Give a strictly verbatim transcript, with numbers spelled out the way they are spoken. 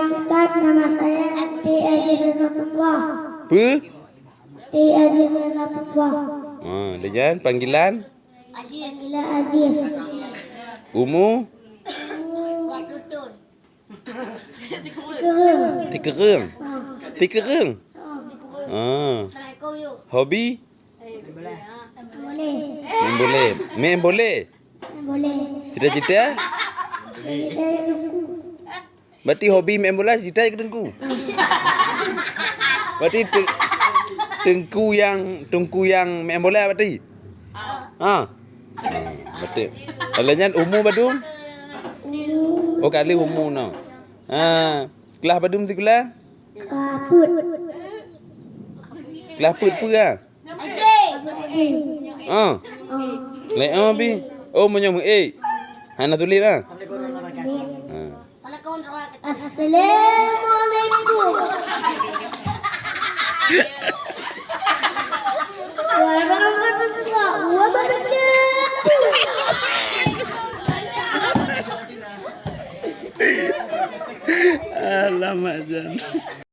Ustaz, nama saya T L J Rizatullah. Pe? T L J Rizatullah. Ha, dengan panggilan? Panggilan Aziz. Umu? Umu. Tikureueng. Tikureueng? Ha. Tikureueng? Ha. Ha. Hobi? Main boleh. Main boleh. Main boleh. Main boleh. Cita-cita? Cita-cita. Berarti hobi main bola, cita-cita keu teungku. Berarti te-, teungku nyang, teungku nyang main bola berarti? Ha? Ha, berarti. Alah nyan umu badum? Oh, kali umu no. Ha, kelas badum sikula? Kelas peuet. Kelas peuet peue, ha? Ha. Lé, oh, bi. Oh, meunyoe meuék. Hana tuléh, ha? Ha. Assalamualaikum warahmatullahi wabarakatuh. Alamak, Jan.